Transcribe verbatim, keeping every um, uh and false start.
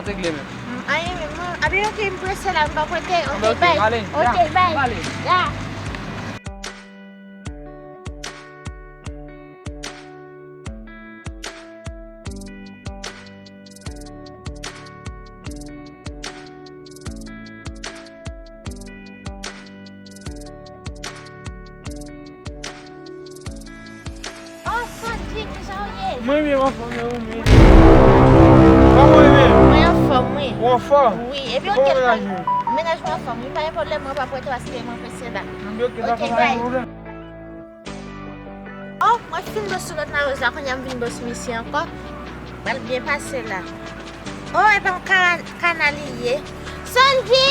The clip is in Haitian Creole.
Regle men. Anyen menm non. Abi, ok, m prese la, m pa prete. Ok, Ok, bay. ale, Ok, ya, bay. Ale. Ya. Oh, Sandy, kijan w ye? Mwen byen, mwen anfòm, mwen byen. Kòman w ye menm? Mwen anfòm, wi. Ou anfòm? Wi, epi Kòman ok, menaj mwen? Menaj mwen anfòm, wi, pa gen pwoblèm, mwen pa prete paske mwen prese la. Mwen byen, ok, pa Ok, gen bay. Pwoblèm. Oh, mwen fin bo sou lòt la, Rosa, kounye a m vin bo sou misye ankò. Pral byen pase la. Oh, e pa yon ka-, kana li ye. Sandy,